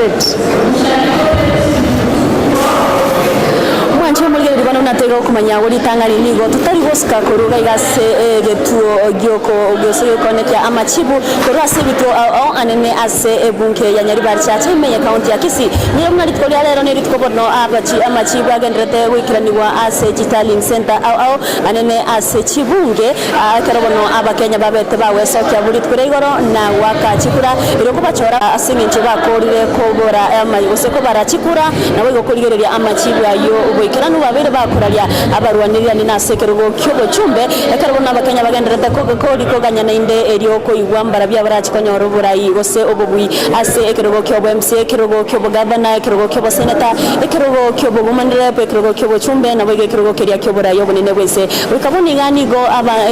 Eldoret. Omwanchi omorigereria bono buna toiga gokomanya agwo ritang'ani nigo totari gosuka korwa iga iga ase egetuo gioko gose gekonekia amachibu korwa ase ebituo ao ao anene ase ebunge ya Nyaribari Chache ime ye county ya Kisii. Nigo buna rituko ria rero nerituko bono abachi amachibu agenderete goikeranigwa ase chitallying centre ao ao anene ase chibunge Ekero bono Abakenya babete bagwesokia buri rituko ria igoro na goaka chikura, erio kobachora ase engencho bakoorire kobora gose kobara chikura, naboigo korigereria amachibu ayio oboikeranu babeire bakoraria abarwanerirani nase ekerogo ki'obochumbe. Ekero bono Abakenya bagendererete koganya naende erio koigwa mbarabwo abarache konyora oborai gose obobui ase ekerogo ki'obo-MC, ekerogo ki'obogavana, ekerogo ki'oboseneta, ekerogo ki'obowoman rep, ekerogo ki'obochumbe, naboigo ekerogo keria ki'oborai obonene bw'ense. Goika bono iga nigo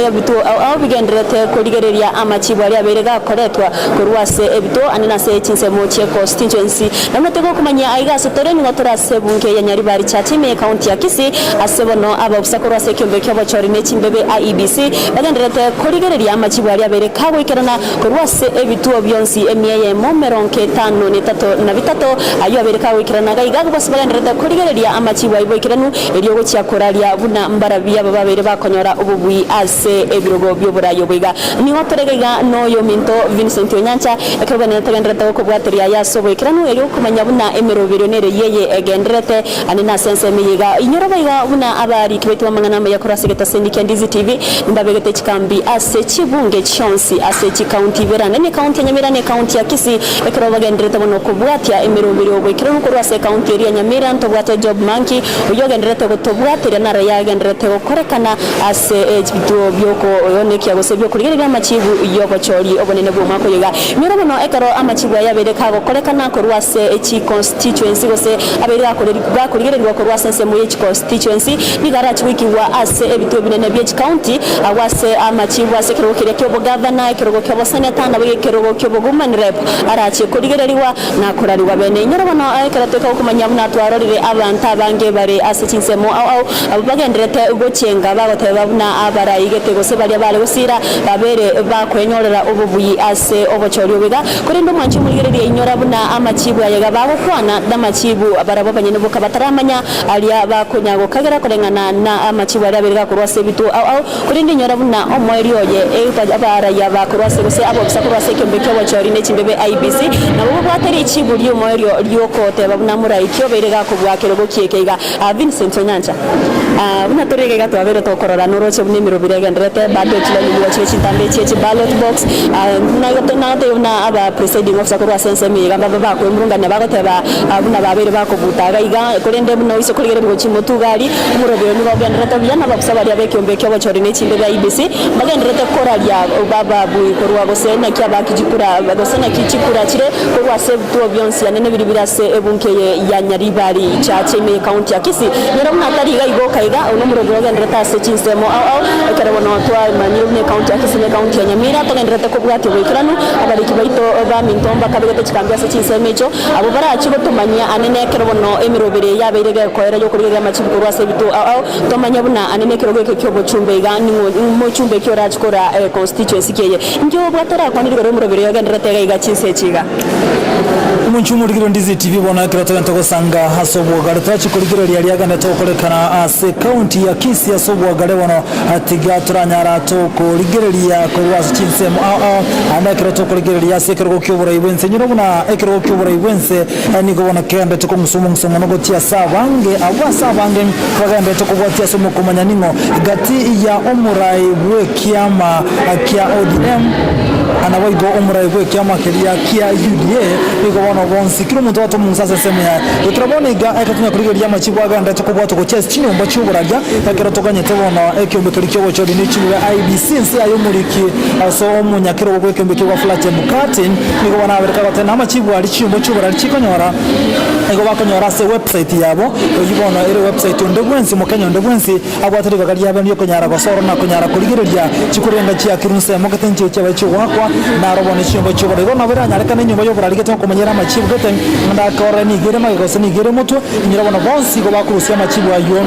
ebituo ao bigendererete korigereria amachibu aria abeire gakoretwa korwa ase ebituo ande nase chinsemo chie constituency. Namanyete gokomanyia aiga ase tore nigo tore ase ebunge ya Nyaribari Chache ime ye county ya Kisii ase bono abaofisa korwa ase ekiombe ki'obochori ne chimbebe IEBC bagendererete korigereria amachibu aria abeire kagoikerana Korwa ase ebituo bionsi emia eyemo emerongo etano na etato na bitato, ayio abeire kagoikerana gaiga, abwo bonsi bagendererete korigereria amachibo ayio boikeranu, erio gochia koraria buna mbarabwo aba babeire bakonyora obobui ase ebirogo bi'oboraai obo iga. Nigo tore gaiga noyominto Vincent Onyancha, ekero bwenene togendererete gokobwateria aya ase oboikeranu, erio komanya buna emeroberio nere yeye egendererete ande nase ensemo eye iga. Inyora boigo buna abariki baito b'amang'ana amaya korwa ase egetaseni kia Ndizi TV, Mbabegete chikambi ase chibunge chionsi ase chikaunti ibere ande nekaunti ya Nyamira na ekaunti ya Kisii ekero bagendererete bono kobwatia emeroberio oboikeranu korwa ase ekaunti eria ya Nyamira ntobwate Job Manki oyio ogendererete gotobwateria naro yagendererete gokorekana ase ebituo biokoenekia gose biokorigereria amachibu yobochori obonene bw'omwaka oyo iga. Inyora bono ekero amachibu aya abeire kagokorekana korwa ase chiconstituency gose abeire gakorigererigwa korwa ase ensemo ye chiconstituency Nigo arache goikigwa ase ebituo ebinene bie chikaunti, agwo ase amachibu ase ekerogo keria ki'obogavana, ekerogo ki'oboseneta, naboigo ekerogo ki'obowoman rep arache korigererigwa na korarigwa bene. Inyora bono ekero toika gokomanya buna twarorire abanto abange bare ase chinsemo ao ao, abwo bagendererete gochenga bagoteba buna abaraigete gose baria bare gosira babere bakwenyorera obobui ase obochori obo iga. Korende omwanchi omorigereria inyora buna amachibu aya iga bagokwana namachibu barabwo abanyene boka bataramanya Aria bakonya gokagera koreng'ana na amachibu aria abeire gakorwa ase ebituo ao ao, korende inyora buna omoerio oye abaraia bakorwa ase gose abobisa korwa ase ekeombe ki'obochori ne chimbebe IEBC nabo babwate richibu ri'omoerio ri'ogoteba buna morai ki obeire gakobua kerogo kieke iga. Vincent Onyancha Buna tore iga iga twabeire tokorora noroche buna emerobiri egendererete bado chilaini nigo chire chintambe echie chi ballot box buna igo nagotebia buna aba presiding officer korwa ase ensemo eye iga mbabe bakoemurungania bagoteba Buna babeire bakobuta iga iga, korende buna oise korigereria gochia motuga aria, omorobio oyo nigo ogendererete buya, na abakusa baria b'ekeombe ki'obochori ne chimbe bia IEBC mbagendererete koraria bababui korwa gose naki abaaki chikura gose naki chikura chire korwa ase ebituo bionsi anene biria bire ase ebunge eye ya Nyaribari Chache ime y'ecounty ya Kisii. Nyora buna tari iga iga oka iga, oyo nomorobio ogendererete ase chinsemo ao ao, ekero bono twamanyire buna ecounty ya Kisii na ecounty ya Nyamira togendererete kobwatia oboikeranu, abariki baito baminto mbakabegete chikambi ase chinsemo echio. Abwo barachie gotomanyia ane nekero bono emeroberi eye yabeire gekoera y'okorigereria amachibu korwa ase ebituo ao ao, tomanye buna ane nekerogo eke ki'obochumbe iga ning'o mochumbe ki orachie kora constituency ki eye. Inki obwate orakwane rigoro ri'omoroberi oyo ogendererete iga iga chinsa echi iga? Omonche omorigire Ndizi TV bono ekero togente gosanga ase obwogare torachie korigereria riagenderete gokorekana ase county ya Kisii ase obwogare bono Tiga toranyara tokorigereria korwa ase chinsemo ao ao, naende ekero tokorigereria ase ekerogo ki'oborai bw'ense, inyora buna ekerogo ki'oborai bw'ense nigo bono kegenderete kong'usa omong'uso mono gochia ase abange, abwo ase abange bagenderete kobwatia ase omokomanya ning'o gati ya omorai bw'ekiama kia ODM naboigo omorai bw'ekiama keria kia UDA, nigo bono bonsi kera omonto abwate omong'uso ase ensemo yaye. Goikera bono iga ekero tonya korigereria amachibu agenderete kobwatwa gochia ase chinyomba chi'oboraria, Ekero toganyete bono ekeombe keria ki'obochori ne chibuga IEBC ense yaye omoriki ase omonyakerogo bw'ekeombe ekio Wafula Chebukati nigo bono abereka goteba na amachibu aria chinyomba chi'oborari chikonyora nigo bakonyora ase website yabo eyio bono ere website onde bwensi omokenya onde bwensi abwate ribaga riabe riokonyara gosora na konyara korigereria chikurenga chiakirwe nsemo gete nchire chiabae chigoakwa naro bono chinyomba chi'oborari bono nabo eranyarekane enyomba y'oborari gete okomanyera amachibu gete ng'a ndakore nigo ere magega gose nigo ere motwe Inyora bono bonsi igo bakorusia amachibu ayio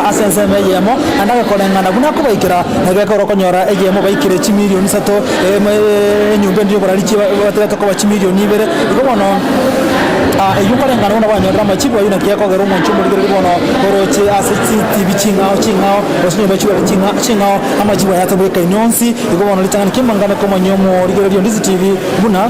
ase ensemo eyemo, naende agakoreng'ana buna akobaikera, na gekogera okonyora eyemo baikire chimilioni isato, enyomba ende y'oborari chibatigete koba chimilioni ibere. Igo bono. Eyio nkoreng'ana buna banyorire amachibu ayio naki gekogera omonche omorigereria bono oroche ase chitibi ching'ao ching'ao gose nyomba chiwere ching'ao amachibu aya atabwekaini onsi. Igo bono ritang'ani ki'amang'ana komanya omorigereria o Ndizi TV buna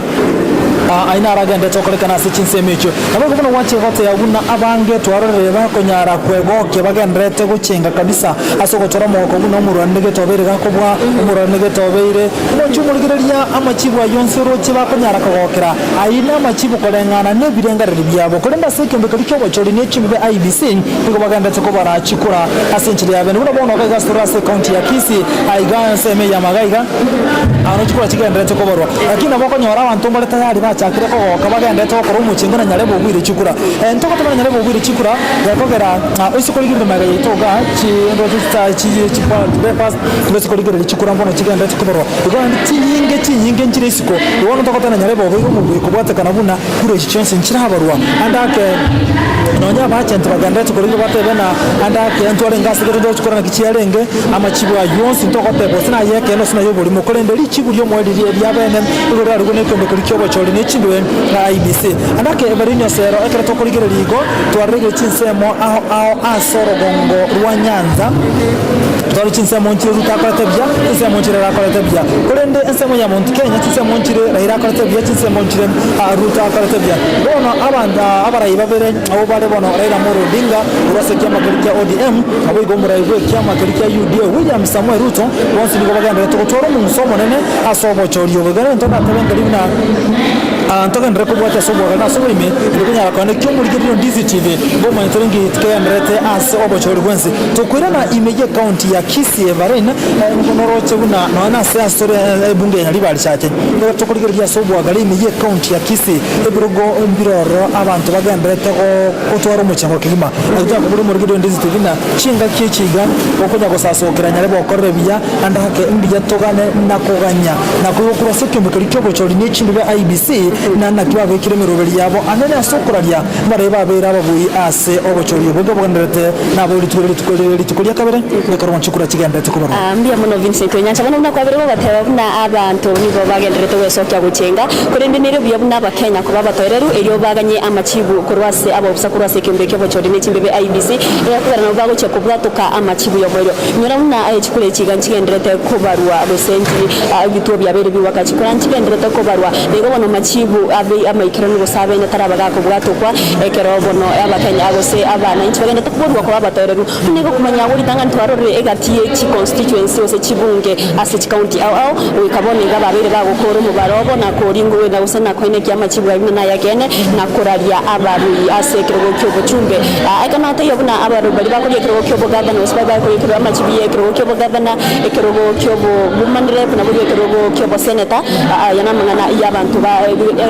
ayio naro agenderete gokorekana ase chinsemo echio. Naboigo buna gwachia goteba buna abange twarorire bakonyara kwegokia bagendererete gochenga kabisa ase ogochora omogoko buna omorwani negetobeire gakobua omorwani negetobeire. Omonche omorigereria amachibu ayio onsi oroche bakonyara kogokera Ayio namachibu koreng'ana nebirengererio biabo, korende ase ekeombe keria ki'obochori ne chimbe IEBC nigo bagenderete kobara chikura ase enchera ya bene. Buna bono iga iga ase ecounty ya Kisii, aiga ensemo eye y'amaga iga, ano chikura chigendererete kobarwa. Lakini nabo okonyora abanto mbare tayari bachakire kogoka bagendererete gokora omochengo na nyarebe obuire chikura. Ntogoteba na nyarebe obuire chikura gekogera oise korigereria magega yaito iga chindoche chita chi chi ballot papers nigo chikorigereria chikura mbono chigendererete kobarwa. Igo naende chinyinge chinyinge nchire isiko. Igo bono togoteba nyarebe obeire omobui kobwatekana buna kura echi chionsi nchirabarwa. Ande ake nonya abaachenti bagendererete korigia batebe na ande ake ntwarenge ase gete tochi korora naki chiarenge amachibu ayio onsi ntogoteba gose naye ekeene gose naye oborimo. Korende richibu ri'omoerio riria riabene nigo riarugwe nekeombe keria ki'obochori ne chindwe na IEBC. Ande ake Everino Osero ekero tokorigereria igo twaroreire chinsemo ao ao ase orogongo rwa Nyanza. Tore chinsemo nchire Ruto akorete buya, chinsemo nchire Raila akorete buya. Korende ensemo ya Mount Kenya chinsemo nchire Raila akorete buya, chinsemo nchire Ruto akorete buya. Bono abanto abarai babere abwo bare bono Raila Amolo Odinga korwa ase ekiama keria kia ODM, naboigo omorai bw'ekiama keria kia UDA William Samoei Ruto, bonsi nigo bagendererete gotwara omonguso omonene ase obochori obo. Igo nento ndatebe nkeri buna ntogenderere kobwatia ase obwagare na ase oboime, erio konyara koenda ekiomorigererio DCTV, mbomanyete ninki kegendererete ase obochori bwensi. Tokoirana ime y'ecounty ya Kisii Everine, nigo noroche buna nonya nase asore ebunge ya Nyaribari Chache. Ekero tokorigereria ase obwagare ime y'ecounty ya Kisii, ebirogo mbiroro abanto bagendererete gotwara omochengo kegima. Naki torakoboria omorigereria onde Ndizito buna chingaki echi iga okonya gosasokera nyarebe okorere buya ande ake mbuya togane na koganya na koigwa korwa ase ekeombe keria ki'obochori ne chimbe bia IEBC na naki babekire emeroberi yabo anene ase okoraria Mbarabwo babeire ababui ase obochori obonge bogendererete, nabo rituko riria rituko riria rituko ria kabere, ekero chikura chigendererete kobarwa. Mbuya mono Vincent Onyancha. Bono buna kwabeire gogoteba buna abanto nigo bagendererete gwesokia gochenga, korende nere buya buna abakenya koba abatoereru erio baganye amachibu korwa ase abaofisa korwa ase ekeombe ki'obochori ne chimbebe IEBC egekogera nabo bagochia kobwatoka amachibu y'omoerio. Inyora buna chikura echi iga nchigendererete kobarwa gose nchi ebituo biabeire bigoaka chikura nchigendererete kobarwa. Nigo bono amachibu abe amaikeranu gose abene taraba gakobwatokwa ekero bono Abakenya gose abananchi bagenderete koborwa koba abatoereru. Buna igo komanya agwo ritang'ani twarorire egati ye chiconstituency gose chibunge ase chicounty ao ao goika bono iga babeire bagokora omobaro obo na koringwa na gose na koenekia amachibu ayio buna nayakeene na koraria abarui ase ekerogo ki'obochumbe. Ekero nagotebia buna abarui baria bakoria ekerogo ki'obogavana gose baria bakoria ekerogo amachibu y'ekerogo ki'obogavana, ekerogo ki'obobumanire buna boria ekerogo ki'oboseneta, Aya namang'ana y'abanto ba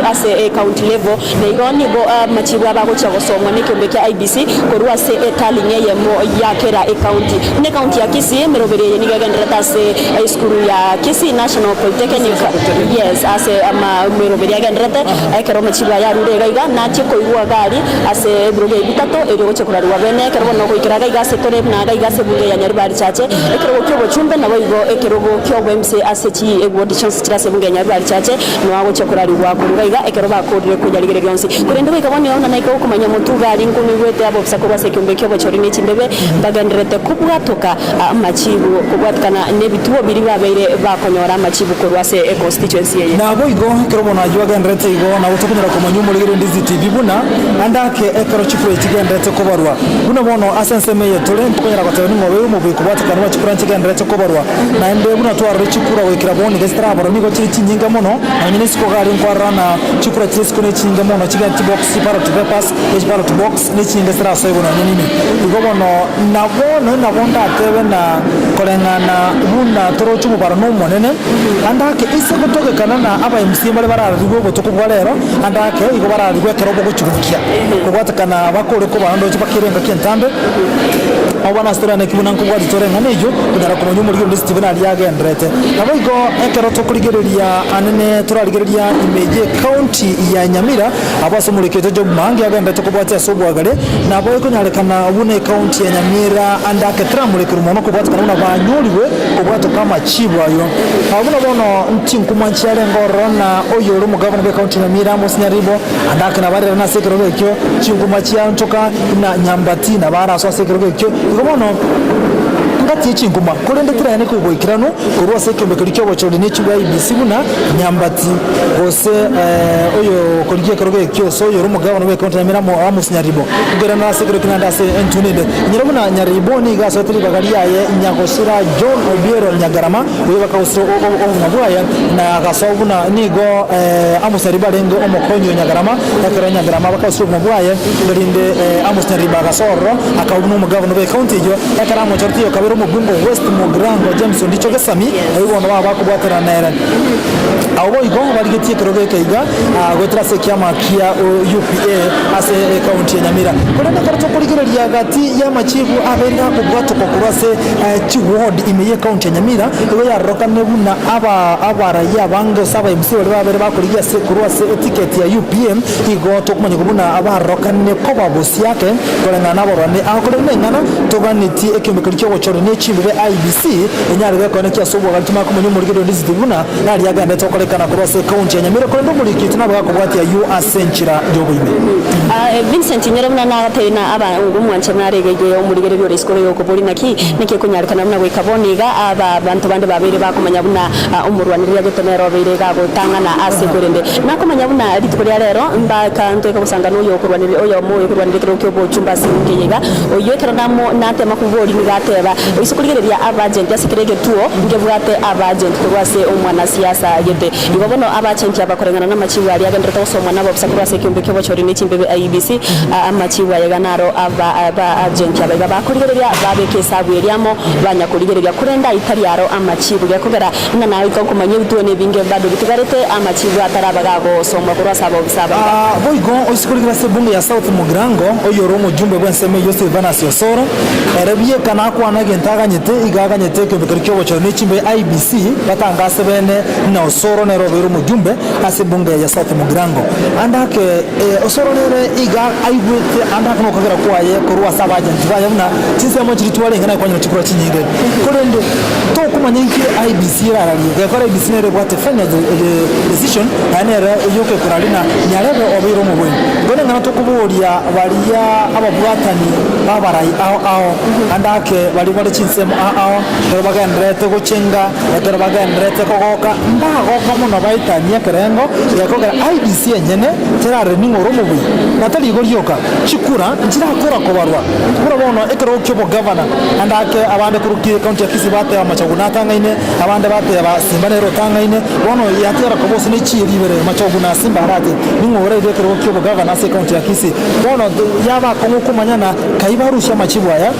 ase ecounty level, na igo nigo amachibu aba agochia gosomwa nekeombe kia IEBC korwa ase etallying eyemo ya kera ecounty. Buna ecounty ya Kisii, emeroberi eye nigo egendererete ase esukuru ya Kisii National Polytechnic, yes, ase emeroberi agendererete ekero amachibu aya arure iga iga nachie koirwa iga aria ase ebirogo ebi bitato erio gochia korarigwa bene ekero bono goikera iga iga ase tore buna iga iga ase ebunge ya Nyaribari Chache, ekerogo ki'obochumbe naboigo ekerogo ki'oboMCA ase Chiewodi chionsi chire ase ebunge ya Nyaribari Chache noa agochia korarigwa korwa iga ekero bakoorire koyarigereria onsi. Korende goika bono Yohana naika gokomanya omotuga aria nkomoigwete abobisa korwa ase ekeombe ki'obochori ne chimbebe mbagendererete kobwatoka amachibu kobwatikana nebituo biria babeire bakonyora amachibu korwa ase econstituency eye. Naboigo ekero bono ayio agendererete igo, nabo tokonyara komanya omorigereria Ndizi TV buna ande ake ekero chikura echi chigendererete kobarwa. Buna bono ase ensemo eye tore, ntokonyara goteba ning'o obeire omobui kobwatikana buna chikura nchigendererete kobarwa. Naende buna twarora chikura goikera bono iga chitarabarwa nigo chire chinyinge mono, nonya nesiko iga aria nkwarora na chikura chire isiko nechinyinge mono chigenti chibox chiballot papers ne chiballot box nechinyinge chitarasoigwa nonya nime. Igo bono nabo nonya nabo ndatebe na koreng'ana buna toroche omobaro na omonene, ande ake ase gotogekana na aba MCA mbare bararigwe obotuko bwa rero, ande ake igo bararigwe ekero bogochi gokia, kobwatekana bakore kobara ndoche bakere engaki entambe. Abwo bono ase torane ki buna nkobwati tore eng'ana eyio, konyara komanya omorigio onde Stephen aria agendererete. Naboigo ekero tokorigereria anene torarigereria ime y'ecounty ya Nyamira, abwo ase omoriki oito Job Maangi agendererete kobwatia ase obwagare, nabo ekonyarekana buna ecounty ya Nyamira ande ake teramorekerwe mono kobwatekana buna banyorigwe kobwatoka amachibu ayio. Buna bono nchinkuma nchiarenge ororo na oyore omogavana bw'ecounty ya Nyamira Amos Nyaribo, ande ake nabarerane ase ekerogo ekio, chinkuma chiaonchoka na nyambati nabaraso ase ekerogo ekio. Igo bono ngati ye chinkuma, korende tiraene koboikeranu korwa ase ekeombe keria ki'obochori ne chinguru IEBC buna nyambati, gose oyo okorigia ekerogo ekio, gose oyore omogabana bw'ecounty ya Nyamira Amos Nyaribo, nkoirana ase ekerogo ekio naende ase entunda ende. Inyora buna Nyaribo nigo asoete ribaga riaye nyagosira John Obiero Nyagarama, Oyo bakagosira obogima bwaye, na agasoa buna nigo Amos Nyaribo arenge omokonyi o Nyagarama. Ekero Nyagarama bakagosira obogima bwaye, erinde Amos Nyaribo agasoa ororo, akaba buna omogavana bw'ecounty eyio. Ekero amochorete oyo kabere omobunge o West Mugirango James Ondicho Gesami, oyio bono baba bakobwaterana nere. Abwo boigo barigetie ekerogo eke iga goetera ase ekiama kia UPA ase ecounty ya Nyamira. Korende ekero tokorigereria gati y'amachibu abeire gakobwatokwa korwa ase Chiward ime y'ecounty ya Nyamira igo yarorokane buna abaraia abange gose aba MCA baria babere bakorigia ase korwa ase etiketi ya UPA igo tokomanyigwa buna barorokanire koba bosiake koreng'ana naborwani aa korende neng'ana toganetie ekeombe keria kiogochorwa ne chimbe IEBC enyare gekoenekia ase obwagani tomanye komanya omorikeri onde Steve buna naria agenderete gokorekana korwa ase ecounty ya Nyamira korende omoriki oito nabo gakobwatia ayio ase enchera yoboime. Vincent Nyoro buna nagatebia na aba omwanchani nare iga iga omorigereria ore isiko oyokoboria naki naki ekonyarekana buna goika bono iga aba abanto bande babeire bakomanya buna omorwanereria gete nere obeire iga agotang'ana ase korende nakomanya buna rituko ria rero mbaka ntoika gosanga noyo okorwanereria oyomo oyokorwanereria ekerogo kiobochumba ase enka eye iga oyio ekero namo natema koboria nigo ateba oise korigereria abagent ase kera egetuo ngebwate abagent korwa ase omwanasiasa gete Igo bono abachenki aba koreng'ana namachibu aria agenderete gosomwa nabobisa korwa ase ekeombe ki'obochori ne chimbibe IEBC, amachibu aya iga naro abaachenki aba iga bakorigereria babeka esabu eria amo banya korigereria korende ayio tari aro amachibu gekogera ng'a nagoika okomanya ebituo nebinge bado bitigarete amachibu ataraba gagosomwa korwa ase abobisa aba iga. Boigo oise korigereria ase ebunge ya South Mugirango, oyore omojumbe bw'ensemo eyio Silvanus Osoro, ere bieka nakwana egento aganyete, iga aganyete ekeombe keria ki'obochori ne chimbibe IEBC batangase bene Ng'a Osoro nere obeire omojumbe ase ebunge ya South Mugirango. Ande ake Osoro nere iga aigwete ande ake nokogera kwaye korwa ase abagenti baye buna chinsemo chiria twarenge naye kwanyora chikura chinyinge. Korende tokomanya inki IEBC erararie. Gekora IEBC nere ebwate final decision naende nere yoka ekoraria na Nyarebe obeire omoboyi. Igo neng'ana tokoboria baria ababwatani babarai ao ao ande ake baria bare chinsemo ao ao ekero bagendererete gochenga Ekero bagendererete kogoka, mbagoka mono baetanie ekerengo gekogera IEBC enyene terarore ning'o ore omobui, na tari igo rioka, chikura nchirakora kobarwa. Buna bono ekerogo ki'obogavana, ande ake abande korwa County ya Kisii bateba Machogu natang'aine, abande bateba Simba nere otang'aine, bono yatigara koba ase nechiiri ibere Machogu na Simba arate ning'o oraire ekerogo ki'obogavana ase County ya Kisii. Bono yaba akong'u komanya na kai barusia amachibu aya.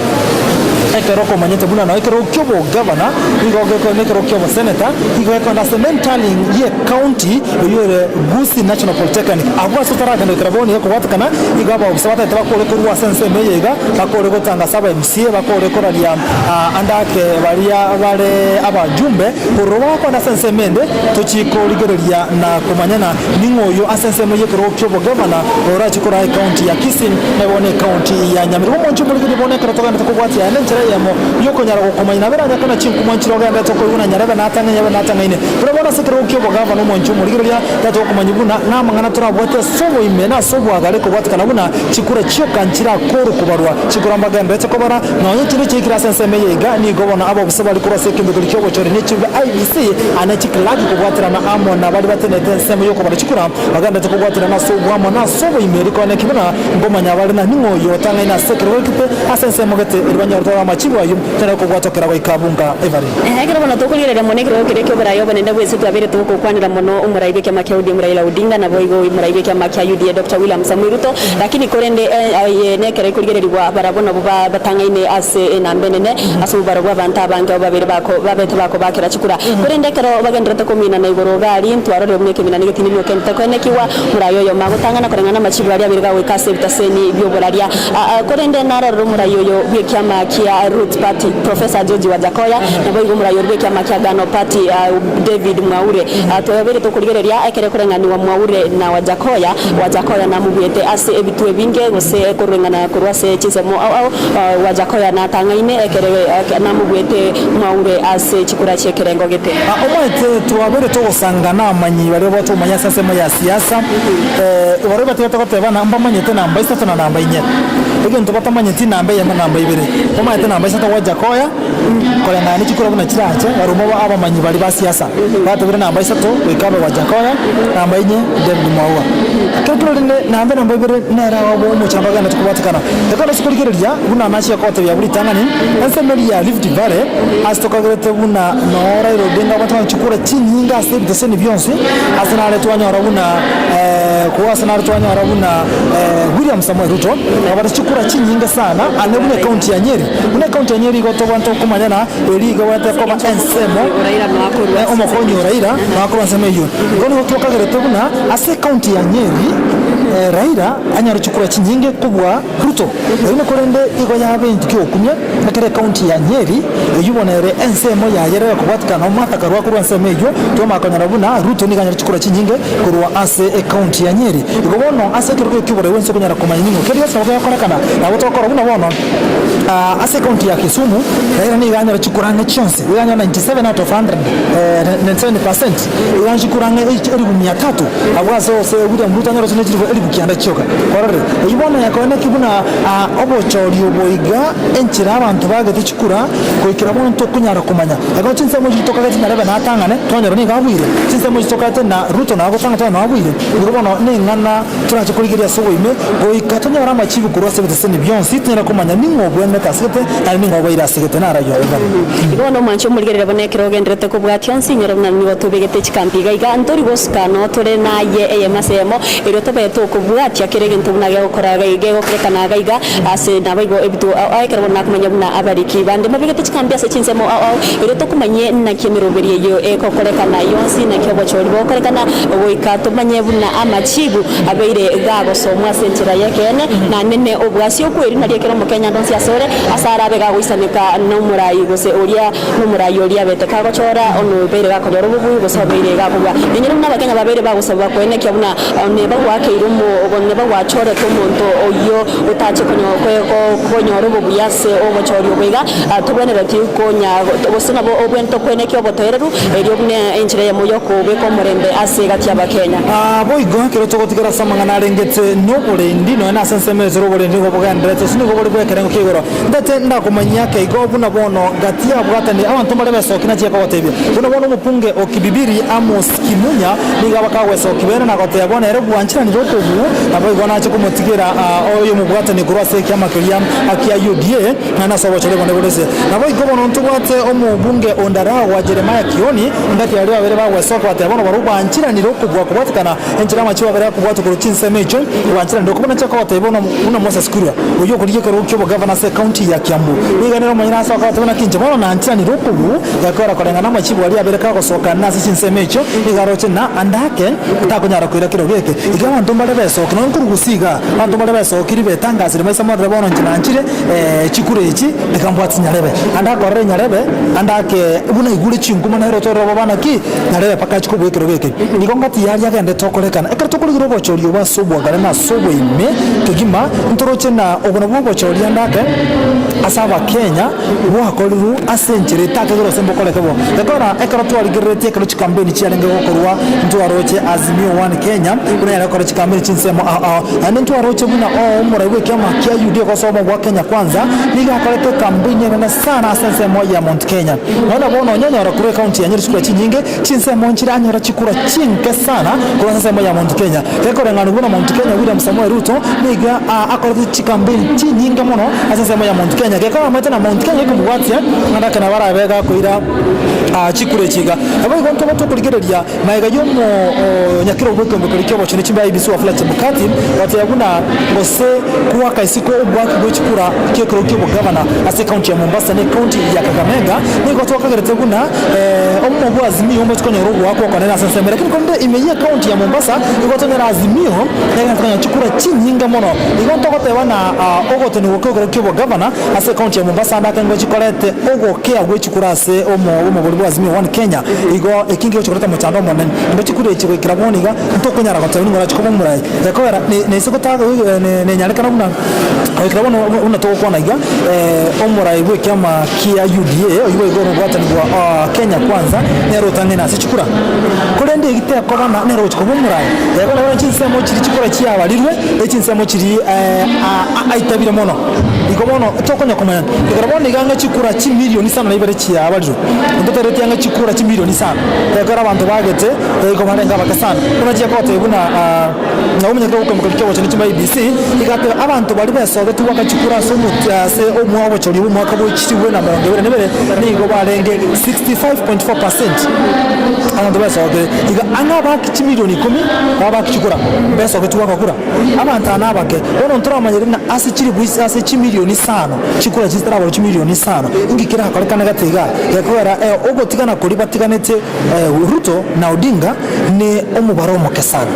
Ekero okomanyete buna nao ekerogo ki'obogavana nigo gekoenda ekerogo ki'oboseneta nigo gekoenda ase mentallying ye county eyio ere Gusii National Polytechnic. Abwo ase otaragenda goikera bono iga kobwatekana nigo abaofisa batagete bakore korwa ase ensemo eye iga bakore gotangasa aba MCA bakore koraria ande ake baria bare abajumbe korwa bakoenda ase ensemo ende tochie korigereria na komanyana Ning'o oyo ase ensemo y'ekerogo ki'obogavana orache koraa ecounty ya Kisii na bono ecounty ya Nyamira? Omonche omorigereria bono ekero togenderete kobwatia aya nenchera eyemo y'okonyara gokomanya nabo eranyakana chinkumwa nchire ogenderete koigwa na nyarebe natang'aine abe natang'aine. Buna bono ase ekerogo ki'obogavana omonche omorigereria tatokomanya buna namang'ana torabwate ase oboime na ase obwagare kobwatekana buna chikura chioka nchirakorwe kobarwa chikura mbagenderete kobara nonya chinde chiaikire ase ensemo eye iga nigo bono abobisa bare korwa ase ekembe keria ki'obochori ne chibe IEBC ane chiclerk kobwaterana amo na baria batenenete ensemo y'okobara chikura, bagenderete kobwaterana ase oboamo na ase oboimeri koeneki buna nkomanya bare na ning'o oyio otang'aine ase ekerogo gete ase ensemo gete, erio banyore tore amachibu ayio tonyare kobwatokera goika bunga ebare. Ekero bono tokorigereria mono ekerogo keria ki'oborai obonene bw'ense twabeire togokwanera mono omorai bw'ekiama kia ODM Raila Odinga naboigo omorai bw'ekiama kia UDA Doctor William Samoei Ruto lakini korende eye nekero ekorigererigwa barabwo nabwo batang'aine ase enamba enene ase omobaro bw'abanto abange abwo babere bako babete bakobakera chikura. Korende ekero bagendererete kominana igoro iga aria, ntwarorire buna ekeminana egetindi nigo kentete koenekigwa, morai oyomo agotang'ana koreng'ana namachibu aria abere gagoika ase ebitaseni bi'oboraria. Korende narorire omorai oyo bw'ekiama kia. kia Roots Party Professor George Wajackoyah, naboigo omorai oria bw'ekiama kia Agano Party David Mwaure. Twabeire tokorigereria ekero ekoreng'anigwa Mwaure na Wajackoyah, Wajackoyah namobuete ase ebituo ebinge gose koreng'ana korwa ase chinsemo ao ao, Wajackoyah natang'aine ekero namobuete Mwaure ase chikura chi'ekerengo gete. Omanyete twabeire togosanga nabamanyi baria babwate obomanyi ase ensemo ya siasa, barabwo batigete goteba ng'a mbamanyete namba isato na namba inye. Egento batamanyeti namba eyemo na namba ibere. Bamanyete namba isato Wajackoyah, koreng'ana ne chikura buna chirache, barabwo abamanyi baria ba siasa batebire namba isato goika abe Wajackoyah, namba inye David Mwaua. Ekero kero rende namba namba ibere nere obo omochando ogenderete kobwatekana. Ekero ase korigereria buna nachia kogotebia abwo ritang'ani, ensemo eria ya Rift Valley ase tokagerete buna noo Raila Odinga abwate nonya chikura chinyinge ase ebiteseni bionsi, ase nare twanyora buna korwa ase nare twanyora buna William Samoei Ruto abwate chikura chinyinge sana ande buna ecounty ya Nyeri. Buna ecounty ya Nyeri igo tobwenerete komanyana eria igo ebwenerete koba ensemo omokonyi o Raila nakorwa ensemo eyio. Igo nigo twakagerete buna ase ecounty ya Nyeri Raila anyore chikura chinyinge kobua Ruto. Lakini korende igo yabe intwe kiogokumia ekero ecounty ya Nyeri eyio bono ere ensemo yaye ere ekobwatikana na Martha Karua korwa ensemo eyio twamanya konyora buna Ruto nigo anyore chikura chinyinge korwa ase ecounty ya Nyeri. Igo bono ase ekerogo ekio oborai bwensi okonyara komanya ning'o keria gose nabo kegokorekana nabo togokora buna bono ase ecounty ya Kisumu Raila nigo anyore chikura ang'e chionsi iga anyore 97 out of 100 97%. Iga nchikure ang'e elifu mia tatu abwo ase ose William Ruto anyore ne chilifu elifu kianda chioka. Kwarorire? Eyio bono yakoeneki buna obochori obo iga enchera abanto bagete chikura goikera bono ntokonyara komanya. Ekero chinsemo echi tokagete Nyarebe natang'ane twanyora nigo abuire, chinsemo echi tokagete na Ruto nagotang'ana twanyora nabuire, igo bono neng'ana torache korigereria ase oboime goika tonyore amachibu korwa ase ebiteseni bionsi tonyare komanya ning'o obwenerete asegete naende ning'o obaire asegete narayio Ivan. Igo bono omwanche omorigerere buna ekero ogendererete kobwatia onsi, inyora buna nigo tobegete chikambi iga iga, ntori gosuka noo tore naye eyemo ase eyemo, erio tobe tokobwatia kera egento buna gegokora gegokorekana iga iga ase naboigo ebituo ao ao ekero bono nakomanya buna abariki bande mbabegete chikambi ase chinsemo ao ao, erio tokomanyie naki emeroberi eyio egokorekana yonsi, naki obochori bogokorekana, goika tomanye buna amachibu abeire gagosomwa ase enchera y'ekeene, na nene obwasi okweri nario ekero omokenya ande onsi asore, ase arabe gagoisaneka nomorai gose oria nomorai oria abete kagochora, one obeire gakonyora obobui gose obeire gakobua. Ninyore buna abakenya babeire bagosaba koenekia buna one bagwakeire omo one bagwachorete omonto oyio otache konyo konyora obobui ase obochori obo iga, tobwenereti konya gose nabo obwenerete koenekia obotoereru erio buna enchera eyemo yokobeka omorembe ase egati y'abakenya. Boigo ekero togotigara ase amang'ana arengete noborendi, nonya nase ensemo eye tore oborendi nigo bogendererete, gose nigo bore bw'ekerengo kia igoro. Ndete ndakomanyia ake igo buna bono gati y'abwatani abanto mbare besoki nachia kogotebia. Buna bono omopunge o Kibibiri Amos Kimunya nigo abakagwesoki bene na goteba bono ere bwancheranire okobuu, naboigo nache komotigera oyomobwatani korwa ase ekiama keria kia UDA naende ase obochori bonde bore ase. Naboigo bono ntobwate omobunge o Ndaragwa Jeremiah Kioni engaki baria babere bagwesoka bateba bono barobwo bancheranire okobua kobwatekana enchera amachibo abere akobwatwa korwa chinsemo echio bwancheranire okobua nachia kogotebia bono buna Moses Kuria oyio okorigia ekerogo ki'obogavana ase ecounty ya Kiambu nigo nere omonyene ase okogotebia buna kinche bono nancheranire okobua Gakora koreng'ana amachibo aria abere kagosoka nase chinsemo echio, nigo aroche na ande ake takonyara koira kerogo eke. Iga abanto mbare besoki, nonya nkorwa gusii igaa, abanto mbare besokiri betangasire maiso morore bono inche nanchire chikura echi reka mbwati nyarebe. Ande akorere nyarebe, ande ake buna aigure chinkuma nere otorere oboba naki, nyarebe mpaka achie kobua ekerogo eke. Igo ngati yaria agendete okorekana. Ekero tokorigereria obochori obo ase obwagare na ase oboime kegima, ntoroche na obo nabwo obochori ande ake ase abakenya, Bwakorirwe ase enchera etakegera gose mbokoreke bo. Ekora ekero twarigereretie ekero chikampeni chiarenge gokorwa ntwaroche Azimio One Kenya buna yare gokora chikampeni chinsemo ao ao. Naende ntwaroche buna oo omorai bw'ekiama kia UDA gose obomo bwa Kenya Kwanza nigo akorete ekampeni enene sana ase ensemo ya Mount Kenya. Nonya bono onye onyora korwa ecounty ya Nyeri chikura chinyinge, chinsemo nchire anyora chikura chinke sana korwa ase ensemo ya Mount Kenya. Gekoreng'anigwa buna Mount Kenya William Samoei Ruto nigo akorete chikampeni chinyinge mono ase ensemo ya Mount Kenya. Gekogera omanyete na Mount Kenya ekomobwatia naende ake nabo arabe gakoira chikura echi iga. Naboigo ntobe tokorigereria magega ya omonyakero bw'ekeombe keria ki'obochenu chimbe IEBC Wafula Chebukati goteba buna gose koaka isiko oboaki bwe chikura ki'ekerogo ki'obogavana ase ecounty ya Mombasa na ecounty ya Kakamega nigo twakagerete buna omobwatani. bwa Azimio mbochi konyora ogoakwa okonene ase ensemo lakini korende ime ye ekaunti ya Mombasa igo tonyore Azimio egento konyora chikura chinyinge mono. Igo ntogoteba na ogotenigwa kwa ekerogo kia obogavana ase ekaunti ya Mombasa ande ake ngochi korete ogokea gwe chikura ase omobori bwa Azimio One Kenya igo eki ngegochi koreta omochando omonene. Igo chikura echi goikera bono iga ntokonyara goteba ning'o orache koba omorai ekogera nese gotaga nenyarekana buna goikera bono buna togokwana iga omorai bwa ekiama kia UDA oyio boigo ore obwatani bwa Kenya Kwanza nere otang'aine ase chikura korende egi tekoba ng'a nere ogochi koba omorai ekogera bono chinsemo chiria chikura chiabarirwe ne chinsemo chiria aitabire mono igo bono tokonya komanya ekero bono iga ang'e chikura chimilion isano na ibere chiabarirwe ntoteretie ang'e chikura chimilion isano ekero abanto bagete igo barenge abake sana buna chiakotebia buna na omonyene ogokomoka ki'ogochora chimba IEBC igateba abanto baria besogetie goaka chikura ase omotia ase omwa obochori bw'omwaka bwe chilifu na emerongo ebere na ebere nigo barenge 65.4 percent abanto besogete iga ang'e abaaki chimilioni ikomi nabo abaaki chikura mbesogetie goaka kura abanto aba nabake bono ntoramanyere ng'a ase chilifu ase chimilioni isano chikura chitarabora chimilioni isano inki kerakorekane gati igaa gekogera ogotigana koria batiganete Ruto na Odinga ne omobaro omoke sana.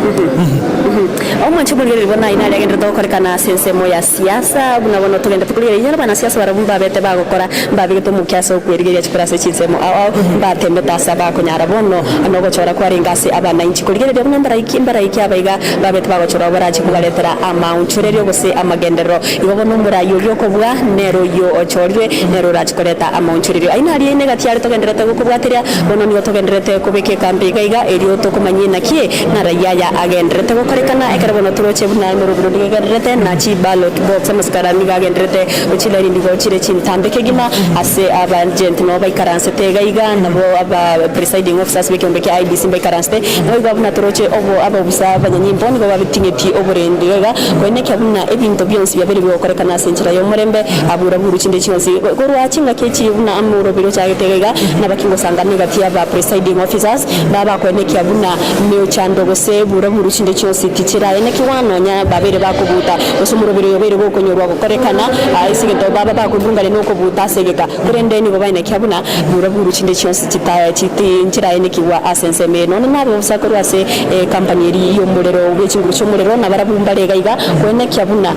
Omwanche omorigereria bono aye nare agenderete gokorekana ase ensemo ya siasa, buna bono togenderete korigereria inyore abanasiasa barabwo mbabete bagokora, mbabegete omokia ase okwerigeria chikura ase chinsemo ao ao, mbatembete ase abakonyara bono nogochora kwarenge ase abanainchi korigereria buna mbaraiki mbaraiki aba iga babete bagochorwa barache kobaretera amaonchorerio gose amagenderero. Igo bono omorai oria okobua nere oyio ochorire, nere orache koreta amaonchorerio. Aye naria ine gati are togendererete gokobwateria, bono nigo togendererete kobeka ekambi iga iga, erio tokomanyie naki narai aya agendererete gokorekana, ekero bono toroche buna emerobiro nigo egendererete, na chiballot box amasikara nigo agendererete chilaini nigo chire chintambe kegima, ase abagent nabo baikaransete iga iga, nabo aba presiding officers b'ekeombe kia IEBC mbaikaransete, naboigo buna toroche obo abaofisa abanyanyimbo nigo babiting'etie oborendi iga iga, koenekia buna ebinto bionsi biabeire bigokorekana ase enchera y'omorembe, aburaburu chinde chionsi. Korwa chingaki echi buna amoroberi ochagete iga iga, nabaki ngosangana egati y'aba presiding officers, babakoenekia buna mechando gose buraburu chinde chionsi tichiraenekigwa nonya babeire bakobuta, gose omoroberi oyo obeire gokonyorwa gokorekana ase egento baba bakoburungania nokobuta ase egeka. Korende nigo baenekia buna buraburu chinde chionsi chita chiti nchiraenekigwa ase ensemo eye. Nonya nabe bosa korwa ase ecompany eria y'omorero bw'echinguru chi'omorero, nabarabwo mbare iga iga koenekia buna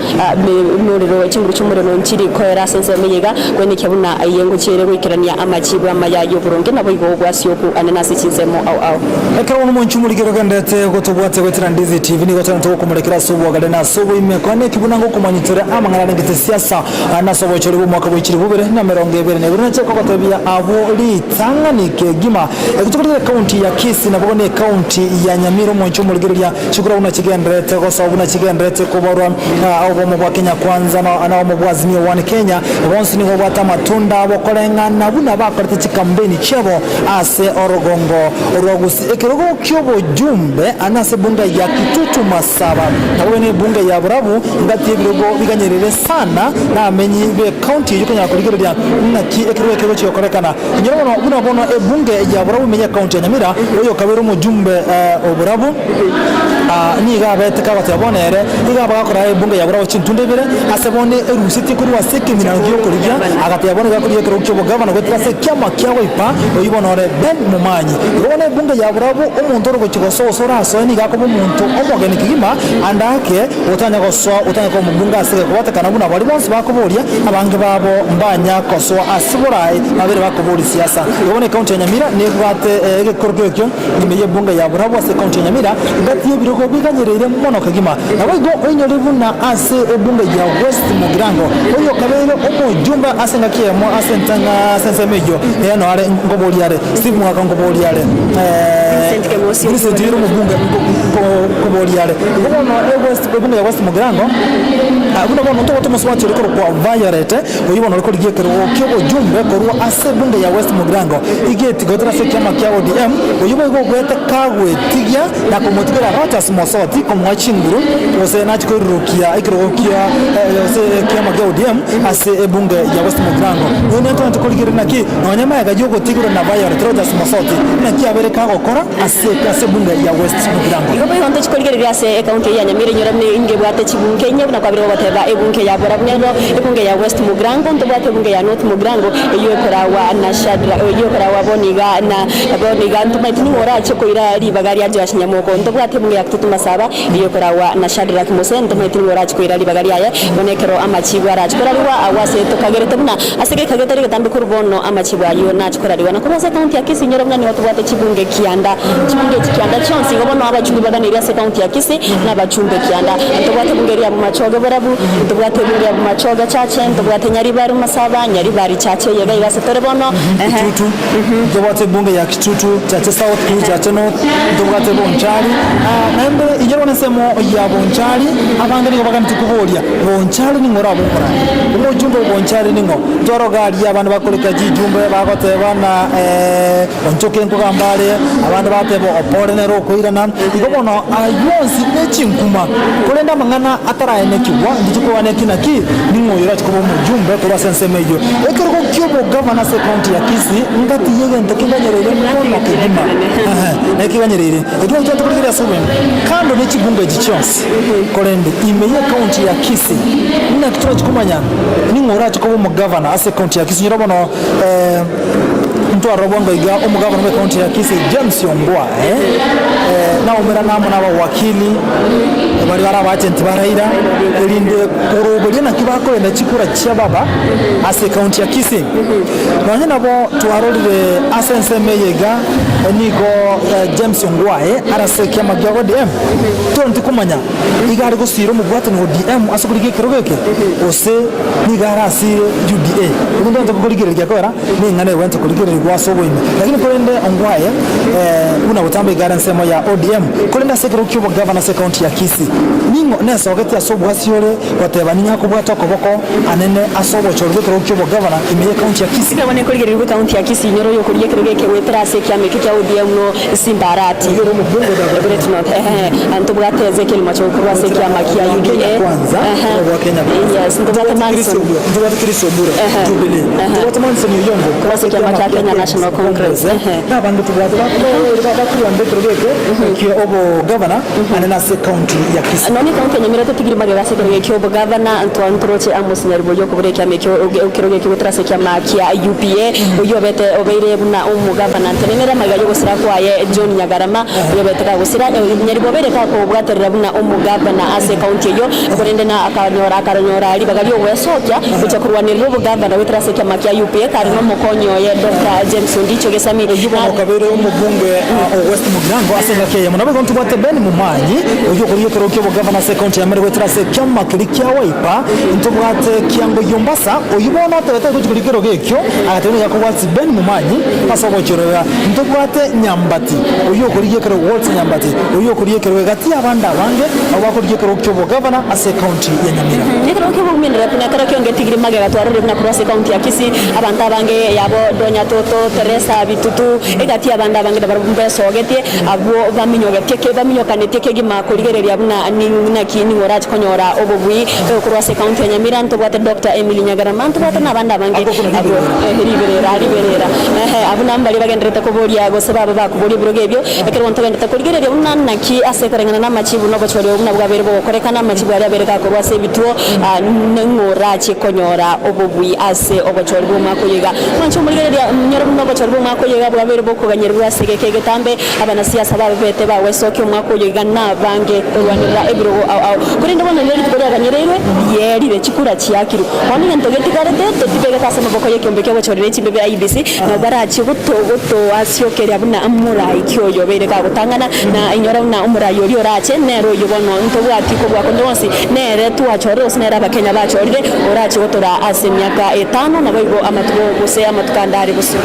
Omorero, chinguru chi'omorero nchiri koera ase ensemo eye iga, koenekia buna eye ngochia ere goikerania amachibu amaya y'oboronge, naboigo ogwasioku ane nase chinsemo ao ao. Ekero bono omonche omorikeri ogenderete gotobwatia goetera Ndizi TV, nigo togenda togokomorekera ase obwagare na ase oboime. Kwane eki buna ngokomanyitore amang'ana arengete siasa na ase obochori bw'omwaka bwe chilifu bibere na emerongo ebere na ebere. Nache kogotebia abwo ritang'ani kegima. Eki tokorire ekaunti ya Kisii naboigo na ekaunti ya Nyamira omonche omorigereria Chikura buna chigendererete gosoa buna chigendererete koborwa, obomo bwa Kenya Kwanza na obomo bwa Azimio One Kenya bonsi nigo babwate amatunda abo koreng'ana buna bakorete chikampeini chiabo ase orogongo rwa Gusii. Ekerogo ki'obojumbe ase ebunge ya Kitutu Masaba naboigo ne ebunge ya Borabu ngati ebirogo biganyerire sana nabamenyi be county eyio konyara korigereria ng'aki ekerogo eke gegochia gokorekana. Inyora bono buna bono ebunge ya Borabu emenye county ya Nyamira oyokabeire omojumbe o Borabu Nigo abete kagoteba bono ere nigo abagakora ebunge ya borobwo chintunde ibere, ase bono erusetie korwa ase ekeminano gi'okorigia, agateba bono iga akorigia ekerogo ki'obogavana goetera ase ekiama kia goipa, oyio bono ore Ben Momanyi. Igo bono ebunge ya borobwo omonto ore gochia gosoa gose orasoe nigo akoba omonto omogeni kegima, ande ake otanya gosoa otanya koba omobunge ase gekobatekana buna baria bonsi bakoboria, abange babo mbanya kosoa ase borae babere bakoboria siasa. Igo bono ecounty ya Nyamira nebwate egekorokio ekio. Ime y'ebunga ya Borabu ase ekaunti ya Nyamira, engaki y'ebirogo biganyereire mono kegima. Naboigo oinyore buna ase ebunga ya West Mugirango, oyo okabeire omojumbe ase engaki eyemo ase entang'a ase ensemo eyio, eye noare are nkoboria are Steve Mogaka nkoboria are Vincent oyore omobunge nkoboria are. Igo bono ewest ebunga ya West Mugirango buna bono ntobwate omosubati ore korokwa Violet Oyio bono ore korigia ekerogo ki'obojumbe korwa ase ebunge ya West Mugirango, Igeti goetera ase ekiama kia ODM, oyio boigo ogwete kagwetigia na komotigera Rodgers Mosoti komoa chinguru gose nachie koirurukia ekerogo kia ase ekiama kia ODM ase ebunge ya West Mugirango. Oyio nere toanche korigereria naki nonya magega yogotigwa na Violet Rodgers Mosoti naki abeire kagokora. kobua ase ase ebunge ya West Mugirango. Igo boigo ntochikorigereria ase ekaunti eye ya Nyamira inyore buna ingebwate chibunge inye buna kwabire gogoteba ebunge ya Borabu-Nyarwo, ebunge ya West Mugirango, ntobwate ebunge ya North Mugirango eyio ekoragwa na Shadrack eyio ekoragwa bono iga na bono iga ntomaeti ning'o orache koira ribaga ria Joash Nyamoko. Ntobwate ebunge ya Kitutu Masaba eyio ekoragwa na Shadrack Mose ntomaeti ning'o orache koira ribaga riaye bono ekero amachibu arache korarigwa agwo ase tokagerete buna ase geka getari getambe korwa bono amachibu ayio nache korarigwa. Na korwa ase ekaunti ya Kisii inyore buna nigo tobwate chibunge kianda, chibunge echi kianda chionsi igo bono abachumbi baganeirie ase ekaunti ya Kisii nabachumbe kianda. Ntobwate ebunge eria ya Bomachoge Borabu, ntobwate ebunge ya Bomachoge Chache, ntobwate Nyaribari Masaba, Nyaribari Chache eye iga iga ase tore bono, ehe. Kitutu, ntobwate ebunge ya Kitutu, Chache South, Chache North, ntobwate Bonchari, naende inyore bono ensemo ya Bonchari, abange nigo baganeti koboria, Bonchari ning'o orabe omorai? Omochumbe o Bonchari ning'o? Twaroga aria abande bakoreka chijumbe bagoteba ng'a onchoke nkogamba are, abande bateba opore nere okoirana. Igo bono ayio onsi ne chinkuma, korende amang'ana ataraenekigwa, ndichi koaneki naki ning'o oyo orache koba omojumbe korwa ase ensemo eyio. Ekerogo ki'obogavana ase ekaunti ya Kisii ngati y'egento keganyereire mono kegima, ehe, ekeganyereire. Ekio nakio tokorigereria ase obweng'u, kando ne chibunga echi chionsi. Korende ime y'ekaunti ya Kisii, naki torache komanya ning'o orache koba omogavana ase ekaunti ya Kisii? Nyora bono ntwarora bwango iga omogavana bw'ekaunti ya Kisii James Ongwae naumerane amo nabawakili baria bare abaagenti ba Raila erinde koroberia naki bakorenda chikura chia baba ase ekaunti ya Kisii. Nonye nabo twarorire ase ensemo eye iga nigo James Ongwae arase ekiama kia ODM. Tonti komanya iga are gosiira omobwatani o ODM ase okorigia ekerogo eke, gose nigo arasiire UDA. Ekio ntobwate korigereria kera neng'ana egwente korigererigwa ase oboime. Lakini korende Ongwae buna gotamba iga are ensemo ya ODM, korende ase ekerogo ki'obogavana ase ecounty ya Kisii, ning'o nesogeti ase obwasi ore goteba ning'o akobwate okoboko anene ase obochori bw'ekerogo ki'obogavana ime y'ecounty ya Kisii. Ekero nekorigererigwa ecounty ya Kisii, inyore oyokorigia ekerogo eke goetera ase ekiama ekio kia ODM no Simbarati, Great North, ehe, ntobwate Ezekiel Machogu korwa ase ekiama kia UDA, ehe, yes, ntobwate Manson, ehe, ehe, korwa ase ekiama kia Kenya National Congress, ehe. Nonya ekaunti ya Nyamira totigiri magega ase ekerogo ekio obogavana, ntwa ntoroche Amos Nyaribo okobora ekiama ekio ekerogo ekio goetera ase ekiama kia UPA, oyio obete obeire buna omogavana ntenenere amaiga y'ogosira kwaye John Nyagarama, oyio obete kagosira Nyaribo obeire gakobwaterera buna omogavana ase ekaunti eyio, korende na akanyora akaronyora ribaga ri'ogwesokia gochia korwanerera obogavana goetera ase ekiama kia UPA kare nomokonyi oye Doctor James Ondicho Gesami. Oyio bono okabeire omobunge o West Mugirango ase engaki eyemo. Naboigo ntobwate Ben Momanyi, oyio okorigia ekerogo ki'obogavana ase ekaunti ya Meru goetera ase ekiama keria kia Wiper. Ntobwate Kiango Yombasa, oyio bono otebete gochia korigia ekerogo ekio, agateba nigo akobwati Ben Momanyi ase ogochorera. Ntobwate Nyambati, oyio okorigia ekerogo, Walter Nyambati, oyio okorigia ekerogo egati y'abande abange abwo bakorigia ekerogo ki'obogavana ase ekaunti ya Nyamira. Ekerogo ki'obomenero buna ekero kiongetigire magega twarorire buna korwa ase ekaunti ya Kisii abanto abange yabo Donya Toto, Teresa Bitutu, egati y'abande abange nabarabwo mbesogetie, abwo baminyogetie ke baminyokanetie kegima korigereria buna naki ning'o orache konyora obobui korwa ase ekaunti ya Nyamira. Ntobwate Doctor Emily Nyagarama, ntobwate nabande abange abwo riberera riberera ehe abwo nabo mbaria bagendererete koboria gose babe bakoboria ebirogo ebio ekero ntogenderete korigereria buna naki ase koreng'ana namachibu na obochori obo buna bwabeire bogokorekana amachibu aria abeire gakorwa ase ebituo ning'o orache konyora obobui ase obochori bw'omwaka oyo iga. Mwanche omorigereria nyore buna obochori bw'omwaka oyo iga bwabeire bokoganyerwa ase egeka egetambe, abanasiasa babete bagwesokia omwaka oyo iga nabange korwanerera ebirogo ao ao. Korende bono riria rituko riaganyereirwe rierire, chikura chiakirwe. Bono egento getigarete totibegete ase amaboko y'ekeombe ki'obochori ne chimbebe IEBC, nabo barachie gotoasiokeria buna morai ki oyo obeire gagotang'ana, na inyora buna omorai oria orache nere oyio bono ntobwati kobua konde gwonsi, nere twachorire gose nere abakenya bachorire orache gotoraa ase emiaka etano, naboigo amatuko gose amatuko ande are bosio.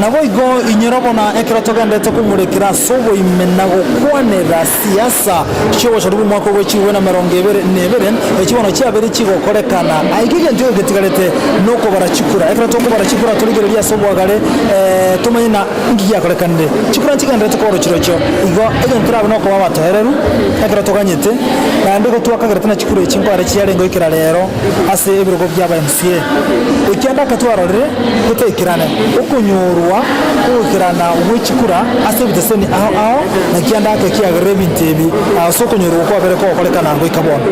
Naboigo inyora buna ekero togenderete komorekera ase oboime na gokwanera siasa chi'obochori bw'omwaka ogwe chigwe na emerongo ebere na ebere, echi bono chiabeire chigokorekana. Aiga egento eke getigarete nokobara chikura. Ekero tokobara chikura torigererie ase obwagare tomanye na inki giakorekanire. Chikura nchigendererete korwa chirochio. Igo egento torabe nokoba abatoereru ekero toganyete, naende igo twakagerete na chikura echi nkorare chiarenge goikera rero ase ebirogo bia aba MCA. Ekianda ake twarorire gotaikerane. okonyorwa kogokerana gwe chikura ase ebiteseni ao ao, naki ande ake kiagerire ebinto ebi ase okonyorwa okwo kwabere kogokorekana goika bono.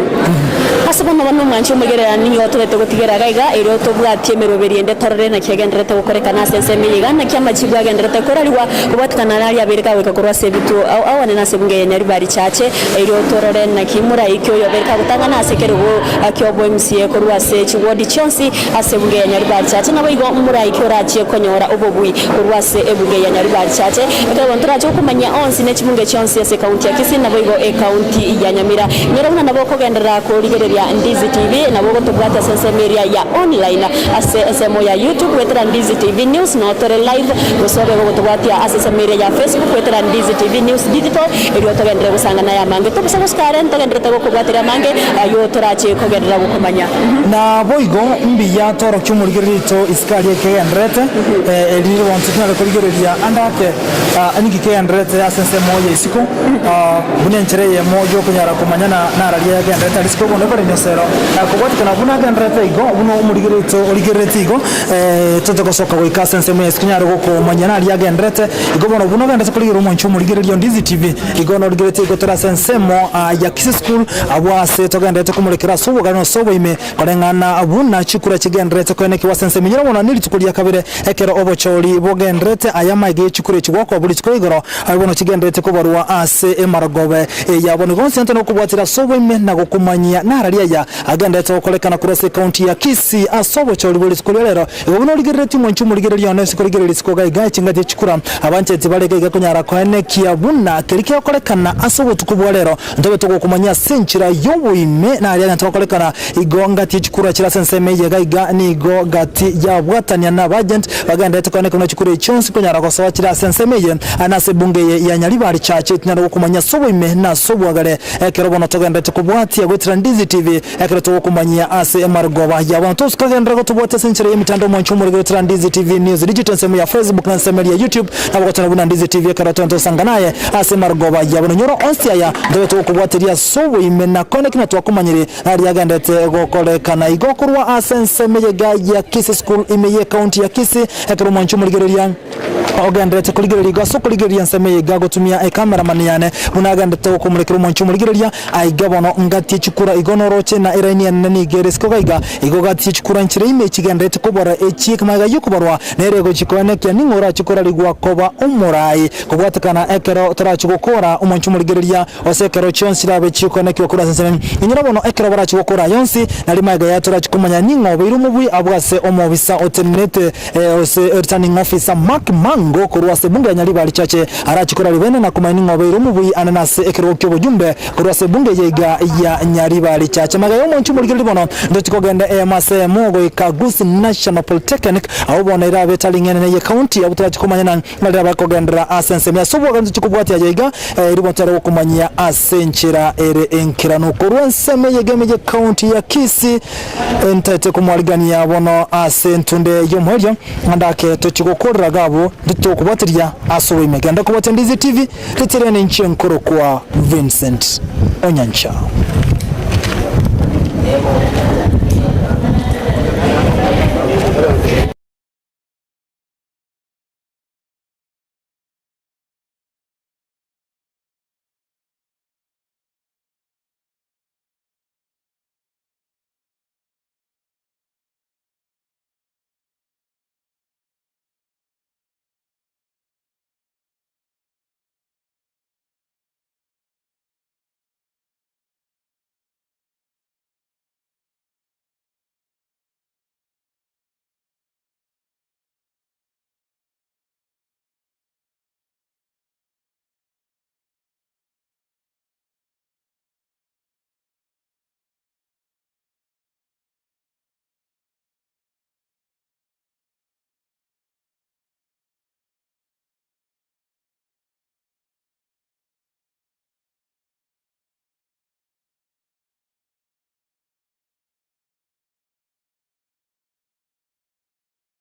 Ase bono bono omwanchi omoigerera nigo torete gotigera iga iga, erio tobwatie emeroberi ende torore naki egendererete gokorekana ase ensemo eye iga, naki amachibu agendererete korarigwa kobwatikana naria abeire kagoika korwa ase ebituo ao ao anene ase ebunge ya Nyaribari Chache, erio torore naki moraike oyo obeire kagotang'ana ase ekerogo ki'oboMCA korwa ase chiwodi chionsi ase ebunge ya Nyaribari Chache, naboigo moraike orachie konyora obobui korwa ase ebunge ya Nyaribari Chache. Ekero bono torache gokomanyia onsi ne chibunge chionsi ase ekaunti ya Kisii naboigo ekaunti ya Nyamira. Inyora buna nabo okogenderera korigereria Ndizi TV, nabo ogotobwatia ase ensemo eria ya online ase ensemo ya YouTube goetera Ndizi TV News noo tore live, gose obe gogotobwatia ase ensemo eria ya Facebook goetera Ndizi TV News Digital, erio togenderere gosanga naye amange. Tobosa gosika are ntogendererete gokobwateria amange ayio torache kogenderera gokomanya. Naboigo mbuya torokie omorigereria oito isiko aria ekegendererete, erinde bonsi tonyare korigereria ande ake ninki kegendererete ase ensemo ya isiko, buna enchera eyemo y'okonyara komanya nararia yagendererete aria isiko bono ekoremia osero kobwatikana buna agendererete igo, buna omorigereria oito origereretie igo, tote gosoka goika ase ensemo ya isiko tonyare gokomanya naria agendererete igo bono buna ogendererete korigereria omwancho omorigereria o Ndizi TV. Igo norigeretie igo tore ase ensemo ya Kisii School, abwo aase togendererete komorekera ase obogare na ase oboime, koreng'ana buna chikura chigendererete koenekigwa ase ensemo enyoro bono nerituko ria kabere ekero obochori bogendererete. Aya amaiga ye chikura echi gokoa buri rituko igoro, aye bono chigendererete kobarwa ase emarogobe eye. Bono igo onsi ante nokobwatera ase oboime na gokomanyia narari aya agendererete gokorekana korwa ase ekaunti ya Kisii ase obochori bwe rituko ria rero. Igo buna origereretie omwanchi omorigereria one ase korigereria isiko iga iga chingaki chikura, abancheti bare iga iga konyara koenekia buna keria kegokorekana ase obotuko bwa rero, ntobe togokomanyia ase enchera y'oboime na aria agento gokorekana. Igo ngati chikura chire ase ensemo eye iga iga nigo gati yabwatania na abagent bagendererete koenekia buna chikura echi chionsi konyara gosoa chire ase ensemo eye na ase ebunge eye ya Nyaribari Church tinyare gokomanyia ase oboime na ase obwagare ekero bono togendererete kobwatia goetera Ndizi TV. Ekero togokomanyia ase emarogoba ya bono, tokagenderera gotobwatia ase enchera y'emetandao mwanche omorero goetera Ndizi TV News Digital ensemo ya Facebook na ensemo eria ya YouTube, nabo gotona buna Ndizi TV ekero tore tosanga naye ase emarogoba ya bono. Nyora onsi aya ntobe togokobwateria ase oboime na kone kina twakomanyire aria agenderete gokorekana igo korwa ase ensemo eyega ya Kisii School ime ye county ya Kisii ekero omwanche omorigereria Ogendererete korigereria igo ase okorigereria ensemo eye iga gotumia ecameraman yane buna agenderete gokomorekera omwanchi omorigereria aiga bono ngatie chikura igo noroche na eraini enene nigo ere isiko gaiga igo gatie chikura nchire ime chigendererete kobora echi magega yokobarwa nere egochi koenekia ning'o orache korarigwa koba omorai kobwatekana ekero torachi gokora omwanchi omorigereria Gose ekero chionsi chirabe chikoenekigwa korwa ase ensemo. Inyora bono ekero barache gokora aya onsi, nario magega yaye torache komanya ning'o obeire omobui abwo ase omobisa otenenete, gose returning officer Mark Mango korwa ase ebunge ya Nyaribari Chache arache kora ribene na komanya ning'o obeire omobui anene ase ekerogo ki'obojumbe korwa ase ebunge eye iga ya Nyaribari Chache. Magega y'omonche omorigereria bono ntochi kogenda eyemo ase eyemo goika Gusii National Polytechnic abwo bono erabe etari ng'enene ye county abwo torache komanyana Narire abakogenderera ase ensemo ase obwagaani tochikobwatia aya iga, erio bontare gokomanyia ase enchera ere enkeranu. Korwa ensemo eye egeme ye county ya Kisii ntaete komwarigania bono ase entunde y'omoerio, naende ake tochigokorera iga abwo ntitokobwateria ase oboime. Genda kobwatia Ndizi TV, ritirene ninche nkorokwa Vincent Onyancha.